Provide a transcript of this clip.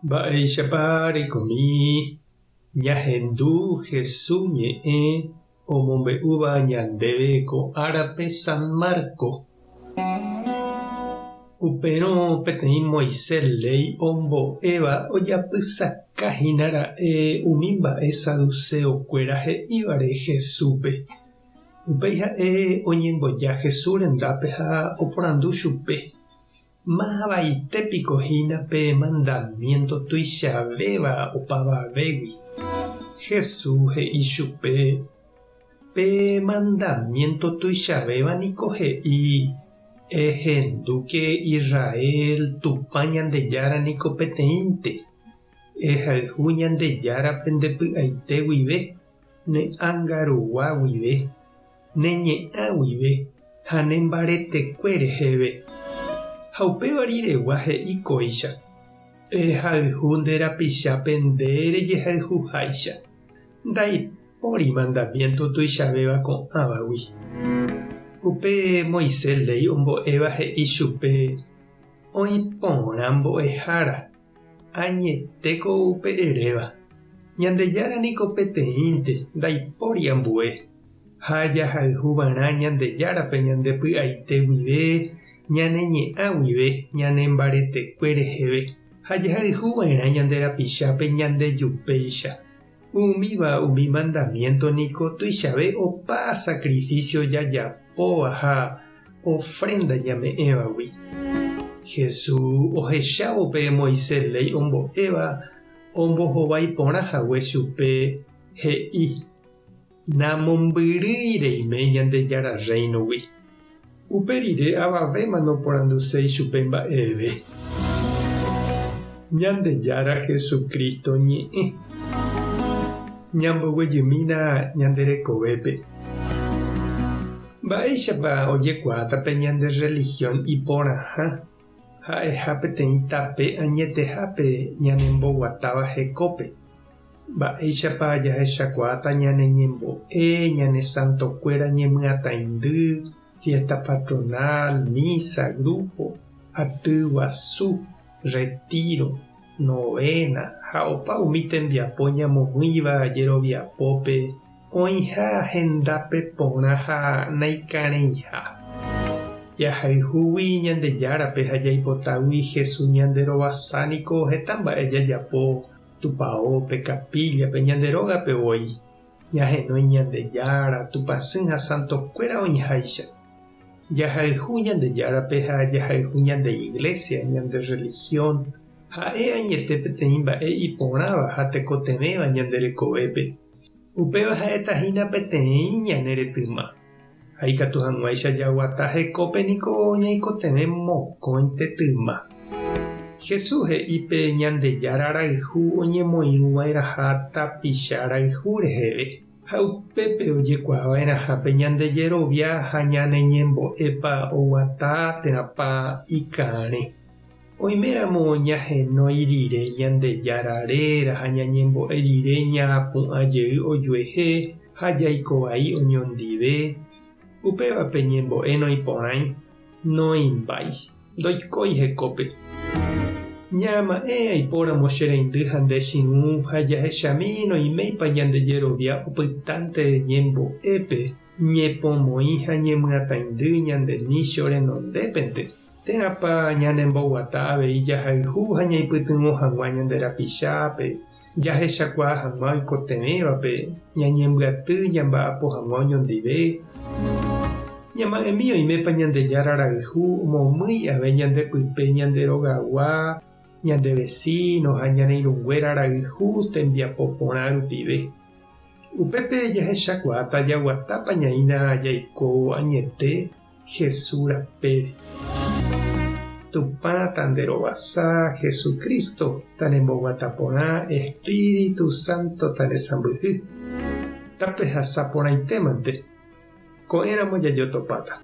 Mba'éichapa reikomi ñahendu Hesu ñe'ẽ omombe'úva ñandéve ko árape San Marco? Upérõ peteĩ Moisés léi ombo'éva ojapysaka hína ra'e umi mba'e saduseokuéra he'ívare Jesúspe. Upéi ha'e oñemboja Jesús rendápe ha oporandu chupe, Mavaite piko hína pe mandamiénto tuichavéva opavavégui? Jesús he'i chupe, Pe mandamiénto tuichavéva niko he'i, Ehendúke Israel, Tupã Ñandejára niko peteĩnte. Ehayhu Ñandejárape nde py'aite guive, ne ánga rugua guive, ne ñe'ã guive ha ne mbaretekue reheve. Ha upéva riregua he'i kóicha, Ehayhu nde rapichápe nde rejehayhuháicha. Ndaipóri mandamiénto tuichavéva ko'ãvagui. Upe Moisés léi ombo'éva he'i chupe, Oĩ porã mbo'ehára, Añetéko upe eréva. Ñandejára niko peteĩnte, ndaipóri ambue. Ha jahayhu va'erã Ñandejárape ñande py'aite guive, ñane ñe'ã guive, ñane mbaretekue reheve, ha jahayhu va'erã ñande rapichápe ñande jupéicha. Umíva umi mandamiénto niko tuichave opa sakrifísio jajapóva ha ofrénda ñame'ẽvagui. Jesús ohechávo pe Moisés léi ombo'éva ombohovái porã hague chupe, he'i, Namombyrýi reime Ñandejára Rréinogui. Upe rire avavéma noporanduséi chupe mba'eve. Ñandejára Jesucristo ñe'ẽ. Ñamboguejymína ñande rekovépe. Mba'éichapa ojekuaáta pe ñande rrelihión iporãha ha'eha peteĩ tape añetehápe ñanemboguatáva hekópe? Mba'éichapa jahechakuaáta ñane ñembo'e, ñane santokuéra ñemyatãindy, fiesta patronal, misa, grupo, aty guasu, retiro, novena ha opa umi tembiapo ñamomýiva jeroviapópe oĩha hendápe porã ha naikarẽiha. Jahayhúgui Ñandejárape ha jaipotágui Jesús ñanderovasa niko heta mba'e jajapo Tupaópe, capilla-pe, ñande rógape voi, ñahenói Ñandejára, Tupãsy ha santokuéra oĩháicha. Jahayhu Ñandejárape ha jahayhu ñande iglesia, ñande religión, ha'e añete peteĩ mba'e iporãva ha tekotevẽva ñande rekovépe. Upéva ha'éta hína peteĩ ñane retyma. Ha ikatu hag̃uáicha jaguata hekópe niko ñaikotevẽ mokõi tetyma. Jesús he'i pe Ñandejára rayhu oñemoirũva'erãha tapicha rayhu reheve, ha upépe ojekuaava'erãha pe ñande jerovia ha ñane ñembo'épa oguata térãpa ikarẽ. Oiméramo ñahenói rire Ñandejára réra ha ñañembo'e rire ñapu'ã jey ojuehe ha jaiko vai oñondive, upéva pe ñembo'e noiporãi, noĩmbái, ndoikói hekópe. Ñama'ẽ aipóramo che reindy ha nde chirũ ha jahechami noiméipa ñande jerovia opytánte ñembo'épe, ñepomoĩ ha ñemyatãindy ñande nícho renondépente. Térãpa ñanemboguata avei jahayhu ha ñaipytyvõ hag̃ua ñande rapichápe, jahechakuaa hag̃ua oikotevẽvape, ñañembyaty ñamba'apo hag̃ua oñondive? Ñama'ẽmi oimépa Ñandejára rayhu omomýi ave ñande pype ñande rogagua, ñande vesíno ha ñane irũnguéra rayhu tembiapo porã rupive. Upépe jahechakuaáta jaguatápa ñaína jaiko añete Jesús rapére. Tupã tanderovasa, Jesucristo tanemboguata porã, Espíritu Santo tanesãmbyhy. Tapehasa porãitémante. Ko'ẽramo jajotopáta.